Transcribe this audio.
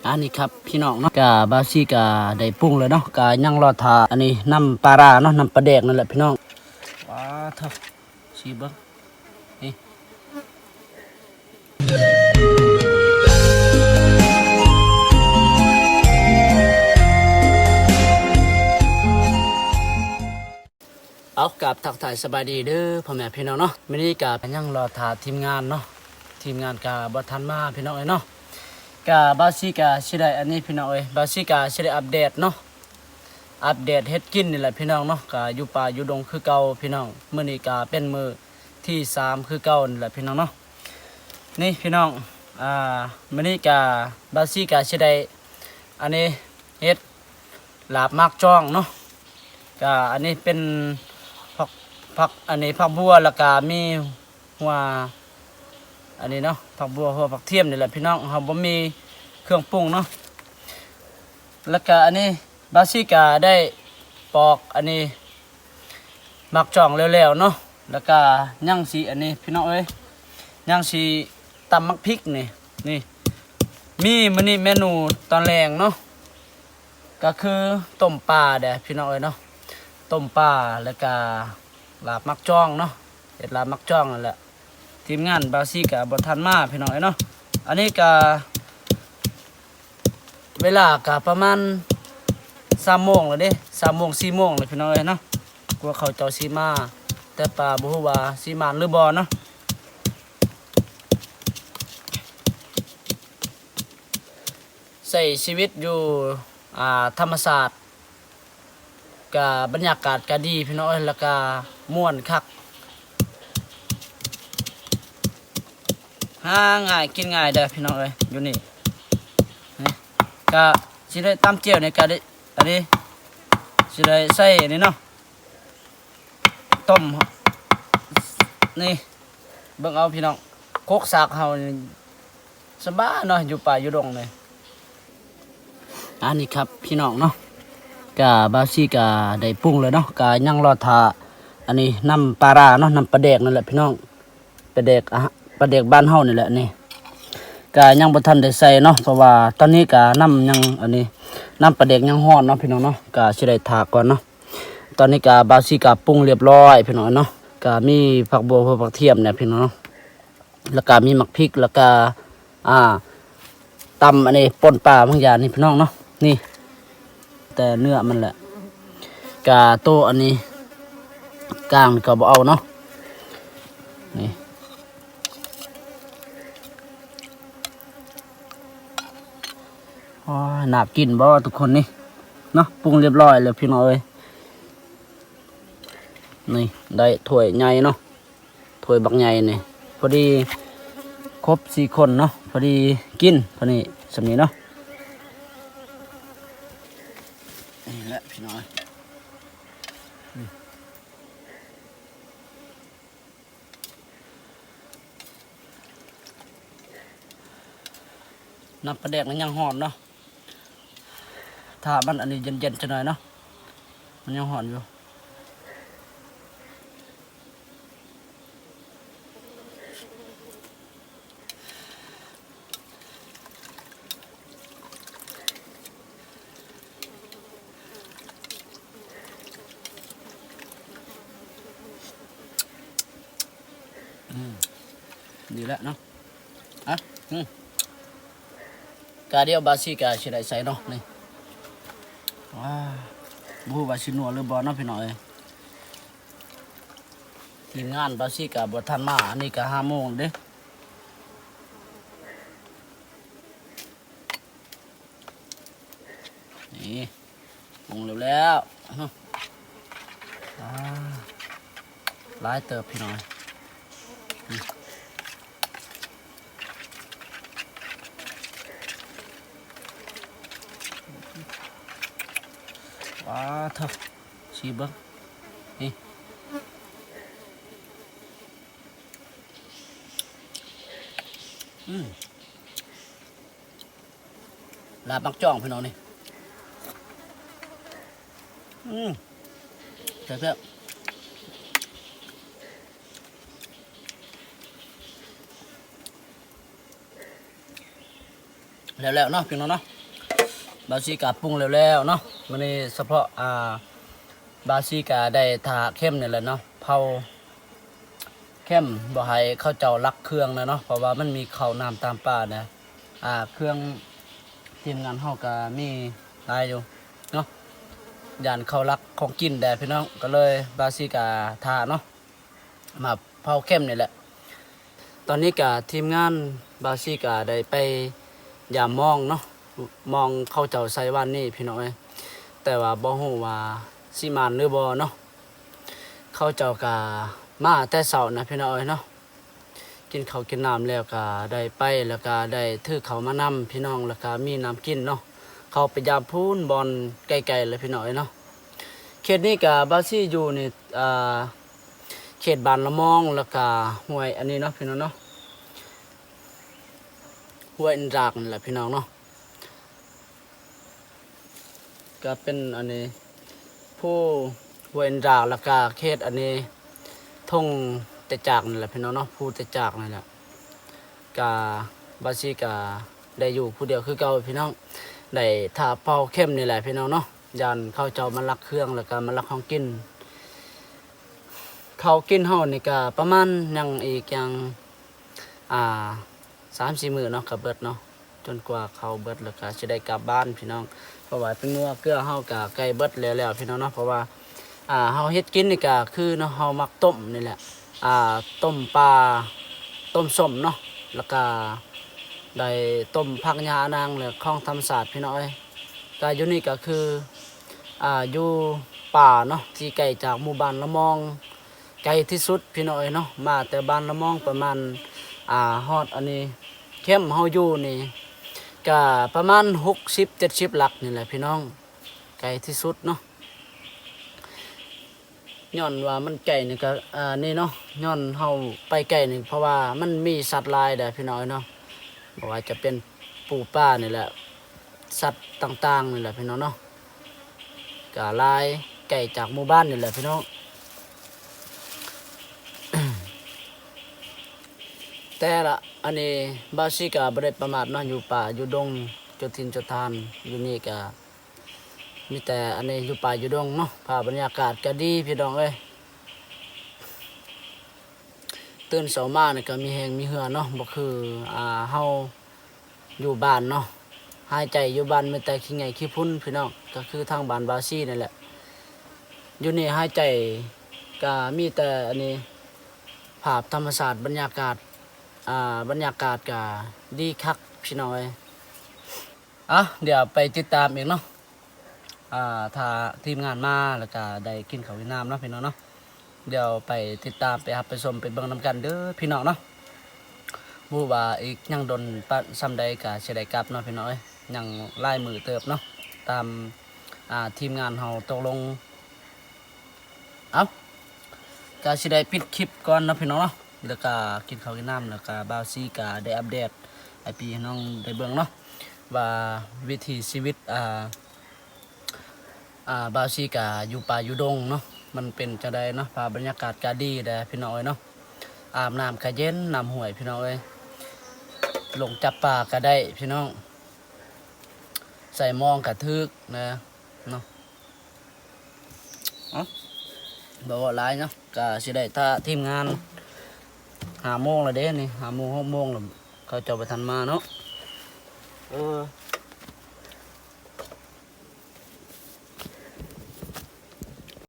ອັນນີ້ຄັບພີ່ນ້ອງເນາະ ກະບ່າວຊີກະໄດ້ປຸງແລ້ວເນາະ ກະຍັງລໍຖ້າອັນນີ້ນ້ຳປາຮ້າເນາະ ນ້ຳປາແດກນັ້ນແຫຼະພີ່ນ້ອງ. ວ້າເຖາະ ຊີເບິ່ງນີ້. ເອົາ ກາບທັກທາຍສະບາຍດີເດີພໍ່ແມ່ພີ່ນ້ອງເນາະ. ມື້ນີ້ກະຍັງລໍຖ້າທີມງານເນາະ ທີມງານກະບໍ່ທັນມາພີ່ນ້ອງເອີຍເນາະ. ກະບ່າວຊີກະຊິໄດ້ອັນນີ້ພີ່ນ້ອງເອີຍ ບ່າວຊີກະຊິໄດ້ອັບເດດເນາະ ອັບເດດເຮັດກິນນີ້ແຫຼະພີ່ນ້ອງເນາະ. ກະຢູ່ປ່າຢູ່ດົງຄືເກົ່າພີ່ນ້ອງ ມື້ນີ້ກະເປັນມື້ທີສາມຄືເກົ່ານີ້ແຫຼະພີ່ນ້ອງເນາະ. ນີ້ພີ່ນ້ອງ ອ່າ ມື້ນີ້ກະບ່າວຊີກະຊິໄດ້ອັນນີ້ເຮັດ ລາບໝາກຈອງເນາະ. ກະອັນນີ້ເປັນຜັກ ຜັກ ອັນນີ້ຜັກບົ່ວ ແລ້ວກະມີຫົວອັນນີ້ເນາະ ຜັກບົ່ວ ຫົວຜັກທຽມນີ້ແຫຼະພີ່ນ້ອງ ເຮົາບໍ່ມີເຄື່ອງປຸງເນາະ. ແລ້ວກະອັນນີ້ບ່າວຊີກະໄດ້ປອກອັນນີ້ໝາກຈອງແລ້ວໆເນາະ. ແລ້ວກະຍັງຊິອັນນີ້ພີ່ນ້ອງເອີຍ ຍັງຊິຕຳໝາກພິກນີ້ ນີ້ ມີມື້ນີ້ເມນູຕອນແລງເນາະ ກະຄືຕົ້ມປາເດ້ພີ່ນ້ອງເອີຍເນາະ ຕົ້ມປາ ແລ້ວກະລາບໝາກຈອງເນາະ ເຮັດລາບໝາກຈອງນັ້ນແຫຼະ. ທີມງານບ່າວຊີກະບໍ່ທັນມາພີ່ນ້ອງເອີຍເນາະ. ອັນນີ້ກະເວລາກະປະມານສາມໂມງແລ້ວເດ້ ສາມໂມງ ສີ່ໂມງແລ້ວພີ່ນ້ອງເອີຍເນາະ ກວ່າເຂົາເຈົ້າຊິມາແຕ່ປ່າ ບໍ່ຮູ້ວ່າຊິມານຫຼືບໍ່ເນາະ. ໃຊ້ຊີວິດຢູ່ ອ່າ ທຳມະຊາດ ກະບັນຍາກາດກະດີພີ່ນ້ອງເອີຍ ແລ້ວກະມ່ວນຄັກ ຫາງ່າຍກິນງ່າຍເດີພີ່ນ້ອງເອີຍ ຢູ່ນີ້. ນີ້ກະຊິໄດ້ຕຳແຈ່ວນີ້ກະໄດ້ ອັນນີ້ຊິໄດ້ໃສ່ອັນນີ້ເນາະ ຕົ້ມ ນີ້ ເບິ່ງເອົາພີ່ນ້ອງ ຄົກສາກເຮົານີ້ສະບາຍເນາະ ຢູ່ປ່າຢູ່ດົງນີ້. ອັນນີ້ຄັບພີ່ນ້ອງເນາະ ກະບ່າວຊີກະໄດ້ປຸງແລ້ວເນາະ ກະຍັງລໍຖ້າອັນນີ້ນ້ຳປາຮ້າເນາະ ນ້ຳປາແດກນັ້ນແຫຼະພີ່ນ້ອງ ປາແດກ ອາ ປາແດກບ້ານເຮົານີ້ແຫຼະນີ້. ກະຍັງບໍ່ທັນໄດ້ໃສ່ເນາະ ເພາະວ່າຕອນນີ້ກະນ້ຳຍັງ ອັນນີ້ ນ້ຳປາແດກຍັງຮ້ອນເນາະພີ່ນ້ອງເນາະ ກະຊິໄດ້ຖ້າກ່ອນເນາະ. ຕອນນີ້ກະບ່າວຊີກະປຸງລຽບຮ້ອຍພີ່ນ້ອງເນາະ ກະມີຜັກບົ່ວ ຫົວຜັກທຽມແດ່ພີ່ນ້ອງເນາະ ແລ້ວກະມີໝາກພິກ ແລ້ວກະ ອ່າ ຕຳອັນນີ້ ປົ່ນປາບາງຢ່າງນີ້ພີ່ນ້ອງເນາະ. ນີ້ ແຕ່ເນື້ອມັນແຫຼະ ກະໂຕອັນນີ້ກາງນີ້ກະບໍ່ເອົາເນາະ. ນີ້ ໂອ້ຍ ໜ້າກິນບໍ່ທຸກຄົນນີ້ເນາະ. ປຸງລຽບຮ້ອຍແລ້ວພີ່ນ້ອງເອີຍ. ນີ້ ໄດ້ຖ້ວຍໃຫຍ່ເນາະ ຖ້ວຍບັກໃຫຍ່ນີ້ ພໍດີຄົບສີ່ຄົນເນາະ ພໍດີກິນ ພໍດີສ່ຳນີ້ເນາະ. ນີ້ແຫຼະພີ່ນ້ອງ ນ້ຳປາແດກມັນຍັງຮ້ອນເນາະ. ຖ້າມັນອັນນີ້ເຢັນໆ ຈັກໜ້ອຍເນາະ ມັນຍັງຮ້ອນຢູ່. ອືມ ນີ້ແຫຼະເນາະ. ອ່ະ ອືມ ກະດຽວບ່າວຊີກະຊິໄດ້ໃສ່ເນາະນີ້. ວ້າ ບໍ່ຮູ້ວ່າຊິນົວຫຼືບໍ່ເນາະພີ່ນ້ອງເອີຍ. ທີມງານບ່າວຊີກະບໍ່ທັນມາ ອັນນີ້ກະຫ້າໂມງເດ້. ນີ້ ປຸງແລ້ວແລ້ວ ອ່າ ຫຼາຍເຕີບພີ່ນ້ອງ. ວ້າເຖາະ ຊີເບິ່ງ ນີ້ ອືມ. ລາບໝາກຈອງພີ່ນ້ອງນີ້ ອືມ ແຊບໆ. ແລ້ວໆເນາະພີ່ນ້ອງເນາະ ບ່າວຊີກະປຸງແລ້ວໆເນາະ. ມື້ນີ້ສະເພາະ ອ່າ ບ່າວຊີກະໄດ້ຖ້າເຂັມນີ້ແຫຼະເນາະ ເຜົາເຂັມ ບໍ່ໃຫ້ເຂົາເຈົ້າລັກເຄື່ອງນະເນາະ ເພາະວ່າມັນມີເຂົ້ານ້ຳຕາມປ່ານະ. ອ່າ ເຄື່ອງທີມງານເຮົາກະມີຫຼາຍຢູ່ເນາະ ຢ້ານເຂົາລັກຂອງກິນແດ່ພີ່ນ້ອງ ກໍເລີຍບ່າວຊີກະຖ້າເນາະ ມາເຜົາເຂັມນີ້ແຫຼະ. ຕອນນີ້ກະທີມງານບ່າວຊີກະໄດ້ໄປຢາມມອງເນາະ ມອງເຂົາເຈົ້າໃສ່ວານນີ້ພີ່ນ້ອງເອີຍ ແຕ່ວ່າບໍ່ຮູ້ວ່າຊິໝານຫຼືບໍ່ເນາະ. ເຂົາເຈົ້າກະມາແຕ່ເຊົ້ານະພີ່ນ້ອງເອີຍເນາະ ກິນເຂົ້າກິນນ້ຳແລ້ວກະໄດ້ໄປ ແລ້ວກະໄດ້ຖືເຂົ້າມານຳພີ່ນ້ອງ ແລ້ວກະມີນ້ຳກິນເນາະ. ເຂົາໄປຢາມພຸ້ນບ່ອນໄກໆແຫຼະພີ່ນ້ອງເອີຍເນາະ. ເຂດນີ້ກະບ່າວຊີຢູ່ນີ້ ອ່າ ເຂດບ້ານລະມອງ ແລ້ວກະຫ້ວຍອັນນີ້ເນາະພີ່ນ້ອງເນາະ ຫ້ວຍອິນດາກນີ້ແຫຼະພີ່ນ້ອງເນາະ. ກະເປັນອັນນີ້ ພູຫ້ວຍອິນດາກ ແລ້ວກະເຂດອັນນີ້ ທົ່ງແຕຈາກນີ້ແຫຼະພີ່ນ້ອງເນາະ ພູແຕຈາກນີ້ແຫຼະ. ກະບ່າວຊີກະໄດ້ຢູ່ຜູ້ດຽວຄືເກົ່າພີ່ນ້ອງ ໄດ້ຖ້າເຜົາເຂັມນີ້ແຫຼະພີ່ນ້ອງເນາະ ຢ້ານເຂົາເຈົ້າມາລັກເຄື່ອງ ແລ້ວກະມາລັກຂອງກິນ. ເຂົ້າກິນເຮົານີ້ກະປະມານຍັງອີກຢ່າງ ອ່າ ສາມສີ່ມື້ເນາະ ກະເບິດເນາະ ຈົນກວ່າເຂົ້າເບິດ ແລ້ວກະຊິໄດ້ກັບບ້ານພີ່ນ້ອງ. ເພາະວ່າແປ້ງນົວເກືອເຮົາກະໃກ້ເບິດແລ້ວໆພີ່ນ້ອງເນາະ ເພາະວ່າ ອ່າ ເຮົາເຮັດກິນນີ້ກະຄືເນາະ ເຮົາມັກຕົ້ມນີ້ແຫຼະ ອ່າ ຕົ້ມປາ ຕົ້ມສົ້ມເນາະ ແລ້ວກະໄດ້ຕົ້ມຜັກຫຍ້ານາງ ແລະ ຂອງທຳມະຊາດພີ່ນ້ອງເອີຍ. ກະຢູ່ນີ້ກະຄື ອ່າ ຢູ່ປ່າເນາະ ທີ່ໄກຈາກໝູ່ບ້ານລະມອງ ໄກທີ່ສຸດພີ່ນ້ອງເອີຍເນາະ. ມາແຕ່ບ້ານລະມອງປະມານ ອ່າ ຮອດອັນນີ້ ແຄມເຮົາຢູ່ນີ້ກະປະມານຫົກສິບເຈັດສິບຫຼັກນີ້ແຫຼະພີ່ນ້ອງ ໄກທີ່ສຸດເນາະ. ຍ້ອນວ່າມັນໄກນີ້ກະ ອ່າ ນີ້ເນາະ ຍ້ອນເຮົາໄປໄກນີ້ ເພາະວ່າມັນມີສັດຫຼາຍເດ້ພີ່ນ້ອງເອີຍເນາະ ບໍ່ວ່າຈະເປັນປູປານີ້ແຫຼະ ສັດຕ່າງໆນີ້ແຫຼະພີ່ນ້ອງເນາະ ກະຫຼາຍ ໄກຈາກໝູ່ບ້ານນີ້ແຫຼະພີ່ນ້ອງ. ແຕ່ລະອັນນີ້ບ່າວຊີກະບໍ່ໄດ້ປະໝາດເນາະ ຢູ່ປ່າຢູ່ດົງ ເຈົ້າຖິ່ນເຈົ້າຖານ ຢູ່ນີ້ກະມີແຕ່ອັນນີ້ ຢູ່ປ່າຢູ່ດົງເນາະ ພາບບັນຍາກາດກະດີພີ່ນ້ອງເອີຍ. ຕື່ນເຊົ້າມານີ້ກະມີແຮງມີເຫື່ອເນາະ ບໍ່ຄື ອ່າ ເຮົາ ຢູ່ບ້ານເນາະ ຫາຍໃຈຢູ່ບ້ານມີແຕ່ຂີ້ໄຫງ່ຂີ້ຝຸ່ນພີ່ນ້ອງ ກະຄືທາງບ້ານບ່າວຊີນັ້ນແຫຼະ. ຢູ່ນີ້ຫາຍໃຈກະມີແຕ່ອັນນີ້ ພາບທຳມະຊາດ ບັນຍາກາດ ອ່າ ບັນຍາກາດກະດີຄັກພີ່ນ້ອງເອີຍ. ອ່ະ ດຽວໄປຕິດຕາມອີກເນາະ ອ່າ ຖ້າທີມງານມາ ແລ້ວກະໄດ້ກິນເຂົ້າກິນນ້ຳເນາະພີ່ນ້ອງເນາະ. ດຽວໄປຕິດຕາມ ໄປຮັບໄປຊົມ ໄປເບິ່ງນຳກັນເດີພີ່ນ້ອງເນາະ. ບໍ່ຮູ້ວ່າອີກຍັງດົນປານສ່ຳໃດກະຊິໄດ້ກັບເນາະພີ່ນ້ອງເອີຍ ຍັງຫຼາຍມື້ເຕີບເນາະ ຕາມ ອ່າ ທີມງານເຮົາຕົກລົງ. ເອົ້າ ກະຊິໄດ້ປິດຄລິບກ່ອນເນາະພີ່ນ້ອງເນາະ ແລ້ວກະກິນເຂົ້າກິນນ້ຳ ແລ້ວກະບ່າວຊີກະໄດ້ອັບເດດໃຫ້ພີ່ໃຫ້ນ້ອງໄດ້ເບິ່ງເນາະ ວ່າວິຖີຊີວິດ ອ່າ ອ່າ ບ່າວຊີກະຢູ່ປ່າຢູ່ດົງເນາະ ມັນເປັນຈັ່ງໃດເນາະ. ພາບບັນຍາກາດກະດີແດ່ພີ່ນ້ອງເອີຍເນາະ ອາບນ້ຳກະເຢັນ ນ້ຳຫ້ວຍພີ່ນ້ອງເອີຍ ລົງຈັບປາກະໄດ້ພີ່ນ້ອງ ໃສ່ມອງກະຖືກນະເນາະ. ເອົ້າ ບໍ່ເວົ້າຫຼາຍເນາະ ກະຊິໄດ້ຖ້າທີມງານ ຫ້າໂມງແລ້ວເດ້ນີ້ ຫ້າໂມງ ຫົກໂມງແລ້ວ ເຂົາເຈົ້າບໍ່ທັນມາເນາະ. ເອີ